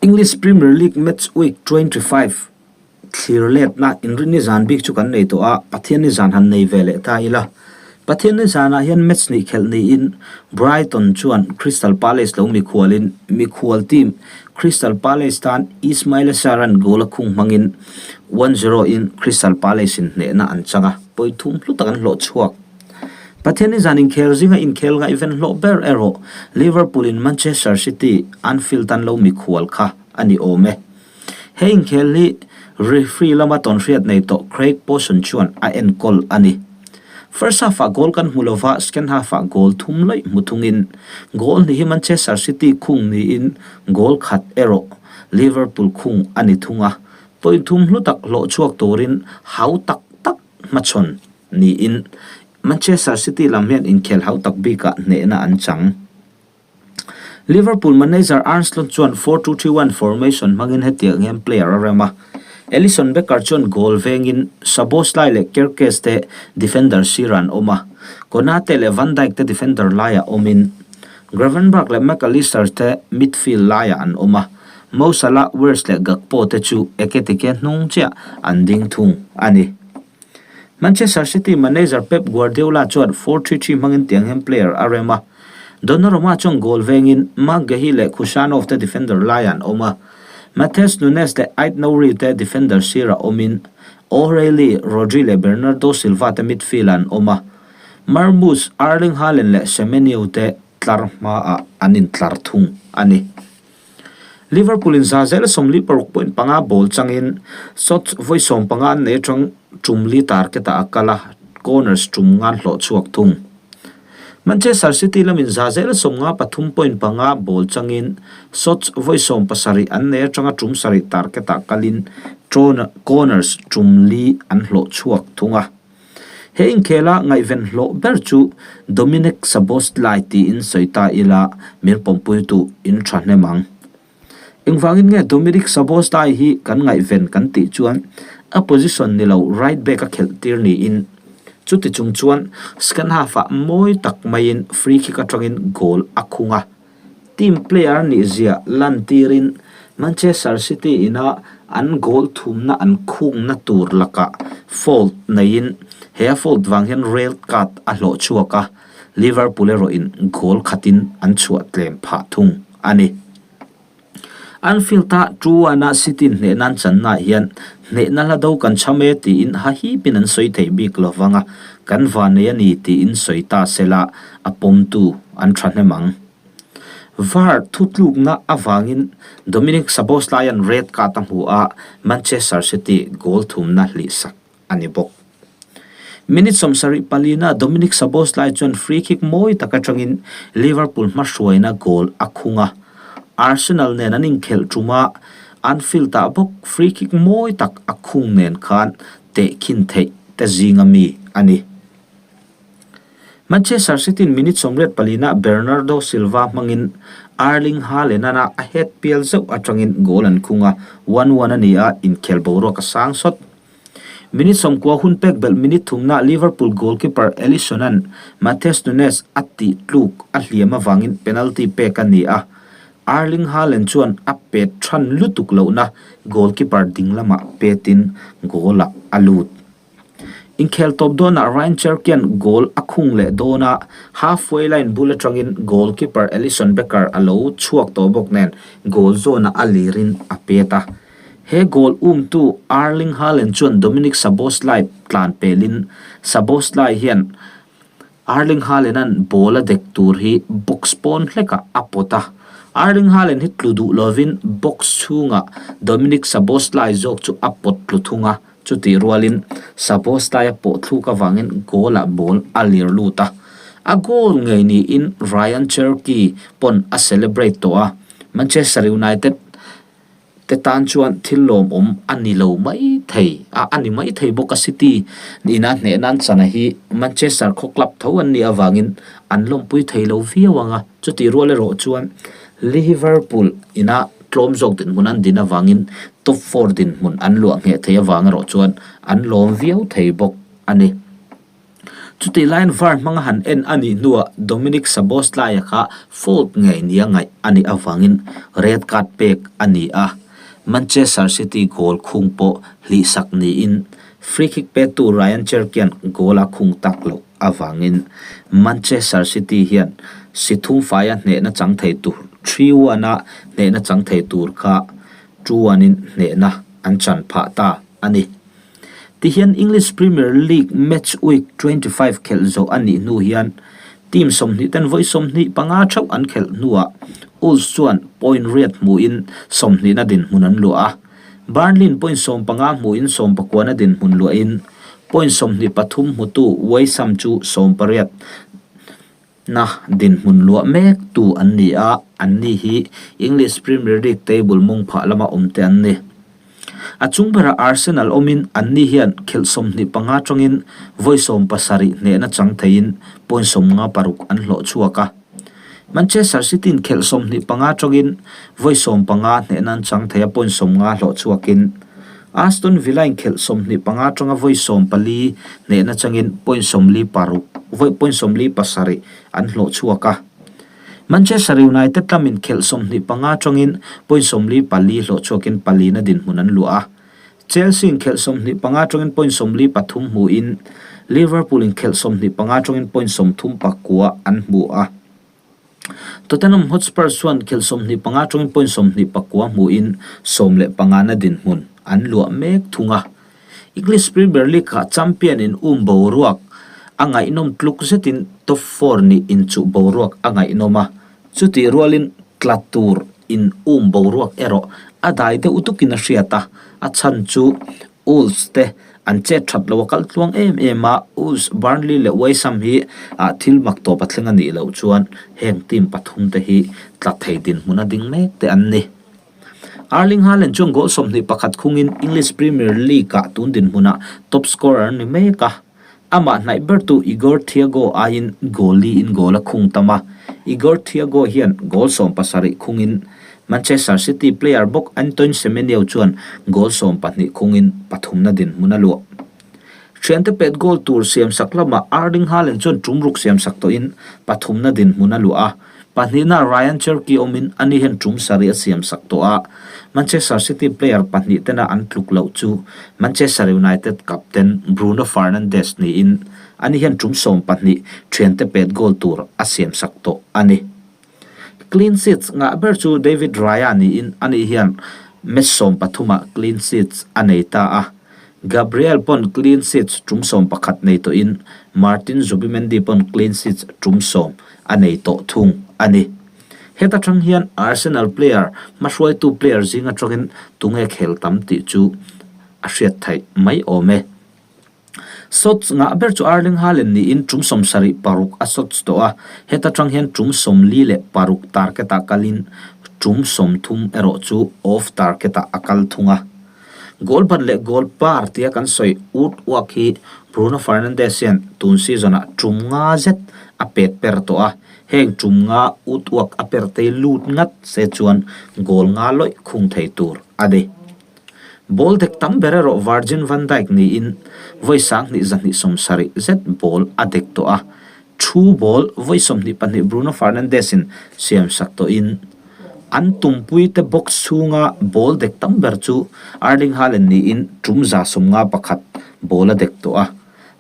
English Premier League match week 25 thlir letna inrinni zan bik chu kan nei tawh a, Pathianni zan han nei ve leh ta ila. Pathianni zanah hian match hnih khelh niin Brighton chuan Crystal Palace lo mikhualin mikhual team Crystal Palace tan Ismaila Sarr-a'n goal a khung hmangin 1-0 in Crystal Palace in hnehna an chang a, pawi thum hlu tak an hlawh chhuak. Pathianni zan inkhel zinga inkhel ngaihven hlawh ber erawh Liverpool in Manchester City Anfield an lo mikhual kha a ni awm e. He inkhel hi referee lama tawnhriat nei tawh Craig Pawson chuan a enkawl a ni. First half-ah goal kan hmu lova, second half-ah goal thum laih hmu thungin goal hnih hi Manchester City khung niin goal khat erawh Liverpool khung a ni thung a. Point thum hlu tak hlawh chhuak turin hau tak tak hmachhawn niin Manchester City lam hian inkhel hau tak bikah hnehna an chang. Liverpool manager Arne Slot chuan 4-2-3-1 formation hmangin hetiang hian player a rem a. Alisson Becker chuan goal vengin Szoboszlai leh Kerkez te defender sirah an awm a. Konate leh Van Dijk te defender laiah awmin Gravenberch leh Mac Allister te midfield laiah an awm a. Mo Salah, Wirtz leh Gakpo te chu Ekitike hnung chiah an ding thung a ni. Manchester City manager Pep Guardiola chuan 4-3-3 hmangin tiang hian player a rem a. Donnarumma chuan goal vengin Marc Guehi leh Khusanov te defender laiah an awm a. Matheus Nunes leh Ait Nouri te defender sirah awmin O'Reilly, Rodri leh Bernardo Silva te midfield-ah an awm a. Marmoush, Erling Haaland leh Semenyo te tlar hmaah an intlar thung a ni. Liverpool in za zel 46.5 ball changin shots vawi 15 an nei atang tum li target ah a kal a, corners tum ngan hlawh chhuak thung. Manchester City lamin za zel 53.5 ball changin shots vawi 17 an nei atanga tum sarih target ah kalin corners tum li an hlawh chhuak thung a. He inkhela ngaihven hlawh ber chu Dominik Szoboszlai tiin sawi ta ila min pawmpuitu in tha hnem ang. Engvangin nge Dominik Szoboszlai hi kan ngaihven kan tih chuan a position ni lo right back a khelh tir niin chuti chung chuan second half ah mawi tak maiin free kick atangin goal a khung a. Team player nih zia lantirin Manchester City ina an goal thumna an khungna tur lakah fault neiin he a fault vang hian red card a hlawh chhuak a, Liverpool erawhin goal khatin an chhuah tlem phah thung a ni. Anfield-a 2-1-a City hnehna an channaah hian hnehna hla do kan cham e tiin ha hipin an sawi theih bik lo vang a, kan vanei a ni tiin sawi ta sela a pawmtu an thahnem ang. Var thutlukna avangin Dominik Szoboszlai-a'n red card a hmu a, Manchester City goal thumna hlihsak a ni bawk. Minute 74 na Dominik Szoboszlai chuan free kick mawi tak atangin Liverpool hmahruaina goal a khung a. Arsenal nen an inkhelh ṭuma Anfield-ah bawk free kick mawi tak a khung nen khan tehkhin theih te zinga mi a ni. Manchester City-in minute 84-ah Bernardo Silva hmangin Erling Haaland-a a head pial zeuh atangin goal an khung a, 1-1 a ni a, inkhel boruak a sang sawt. Minute 90 hun pek belh minute thumnah Liverpool goalkeeper Alisson-a'n Matheus Nunes a tih tluk a hliam avangin penalty pek a ni a, Erling Haaland chuan a pet than lutuk lohna goalkeeper ding lamah petin goal-ah a lut. Inkhel tawp dawnah Ryan Cherkian goal a khung leh dawn a, halfway line bul atangin goalkeeper Alisson Becker a lo chhuak tawh bawk nen goal zawnah a lirin a pet a. He goal umtu Erling Haaland chuan Dominik Szoboszlai tlan pelin Szoboszlai hian Erling Haaland-a'n ball a dek tur hi box pawn hlekah a pawt a. Erling Haaland hi tlu duh lovin box chhungah Dominik Szoboszlai zawk chu a pawt tlu thung a. Chutih rualin Szoboszlai a pawh thluk avangin goal-ah ball a lir lut a. A goal ngei niin Ryan Cherki pawn a celebrate tawh a, Manchester United te tan chuan thil lawmawm a ni lo mai thei a, a ni mai thei bawk a City ina hnehna an chana hi Manchester khaw club tho an nih avangin an lawmpui thei lo viau ang a, chutih rual erawh chuan Liverpool ina tlawm zawk dinhmun an din avangin top four dinhmun an luah ngheh thei avang erawh chuan an lawm viau thei bawk a ni. Chutih laiin var hmanga han en a nih hnuah Dominik Szoboszlai-a kha fault ngei nia ngaih a nih avangin red card pek a ni a, Manchester City goal khung pawh hlihsak niin free kick petu Ryan Cherki-a'n goal a khung tak loh avangin Manchester City hian si thum faia hnehna chang thei tur 3-1-a hnehna chang thei tur kha 2-1-in hnehna an chan phah ta a ni. Tihian English Premier League match week 25 khelh zawh a nih hnu hian team 20 ten vawi 25 theuh an khelh hnuah Wolves chuan point riat hmuhin 20 na dinhmun an luah a. Burnley point 15 hmuhin 19 na dinhmun luahin point 23 hmutu West Ham chu 18 na dinhmun luah mek tu an ni a, anni hi English Premier League table mawng phah lama awm te an ni. A chung berah Arsenal awmin anni hian khelh 25 atangin vawi 17 hnehna chang theiin point 56 an hlawh chhuak a. Manchester City in khelh 25 atangin vawi 15 hnehna an chang thei a point 50 hlawh chhuakin Aston Villa in khelh 25 atanga vawi 14 hnehna changin point 46 vawi point 47 an hlawh chhuak a. Manchester United lamin khelh 25 atangin point 44 hlawh chhuakin palina dinhmun an luah a. Chelsea in khelh 25 atangin point 43 hmuin Liverpool in khelh 25 atangin point 39 an hmu a. Tottenham Hotspur chuan khelh 25 atangin point 29 hmuin 15 na dinhmun an luah mek thung a. English Premier League ah champion in um boruak a ngaihnawm tluk zetin top four nih inchuh boruak a ngaihnawm a, chutih rualin tla tur in um boruak erawh a dai deuh tukin a hriat a, a chhan chu Wolves te an chet that lo a kal tluang em em a, Wolves, Burnley leh West Ham hi ah thil mak tawp a thleng a nih loh chuan heng team pathum te hi tla thei dinhmun a ding mek te an ni. Erling Haaland chuan goal 21 khungin English Premier League ah tun dinhmunah top scorer ni mek a. Amah hnaih bertu Igor Thiago aiin goal li in goal a khung tam a. Igor Thiago hian goal 17 khungin Manchester City player bawk Antoine Semenyo chuan goal 12 khungin pathumna dinhmun a luah. Thiante pet goal tur siamsak lamah Erling Haaland chuan tum ruk siamsak tawhin pathumna dinhmun a luah a. Pahnihna Ryan Cherki awmin ani hian tum sarih a siamsak tawh a. Manchester City player pahnih tena an tluk loh chu Manchester United captain Bruno Fernandes niin ani hian tum 12 thiante pet goal tur a siamsak tawh a ni. Clean sheets ngah ber chu David Raya niin ani hian match 13 ah clean sheets a nei ta a. Gabriel pawn clean sheets tum 11 nei tawhin Martin Zubimendi pawn clean sheets tum 10 a nei tawh thung a ni. Heta tang hian Arsenal player hmahruaitu player zing atangin tunge khel tam tih chu a hriat theih mai awm e. Shots ngah ber chu Erling Haaland niin tum 76 a shots tawh a, heta tang hian tum 46 target ah kalin tum 30 erawh chu off target ah a kal thung a. Goal ban leh goal par tia kan sawi ut uak hi Bruno Fernandes hian tun season ah tum nga zet a pet per tawh a, heng tum nga ut uak a per tei lut ngat se chuan goal nga lawih khung thei tur a ni. Ball dek tam ber erawh Virgil van Dijk niin vawi 2270 zet ball a dek tawh a, thu ball vawi 22 Bruno Fernandes in siamsak tawhin an tumpui te box chhunga ball dek tam ber chu Erling Haaland niin tum 151 ball a dek tawh a.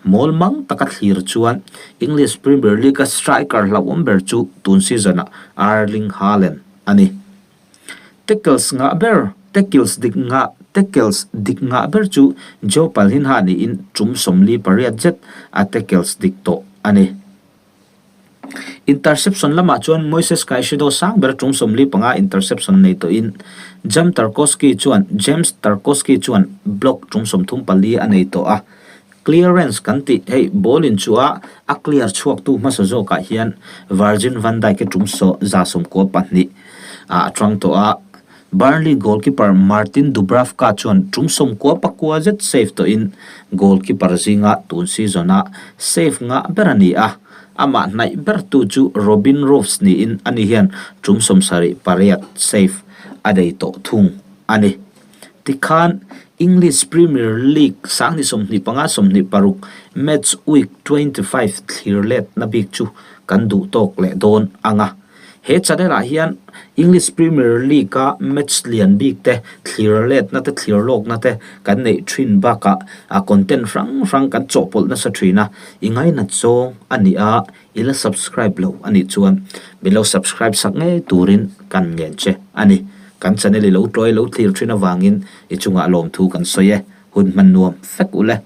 Mawl mang taka thlir chuan English Premier League a striker hlauhawm ber chu tun season ah Erling Haaland a ni. Tackles ngah ber tackles dik ngah tackles dik ngah ber chu Joe Palhinha niin tum 48 zet a tackles dik tawh a ni. Interception lamah chuan Moises Caicedo sang ber tum 45 interception nei tawhin Jam Tarkowski chuan James Tarkowski chuan block tum 34 a nei tawh a. Clearance kan tih hei ball in chu a a clear chhuak tu hmasa zawkah hian Virgil van Dijk tum 92 a atang tawh a. Burnley goalkeeper Martin Dubravka chuan tum 99 zet save tawhin goalkeeper zinga tun season a save nga ber a ni a. Amah hnaih ber tu chu Robin Roefs niin ani hian tum 78 save a nei tawh thung a ni. Tikhan. English Premier League 2025 26 Match Week 25 thlir letna bik chu kan duh tawk leh dawn ang a. He channel ah hian English Premier League a match lian bik te thlir letna te thlir lawkna te kan neih thin bakah a content hrang hrang kan chawhpawlh nasa thin a, i ngainat zawng a ni a, i la subscribe lo a nih chuan min lo subscribe sak ngei turin kan ngen che a ni. Kan channel i lo tlawi lo thlir thin avangin i chungah lawmthu kan sawi e, hun hman nuam fek u le.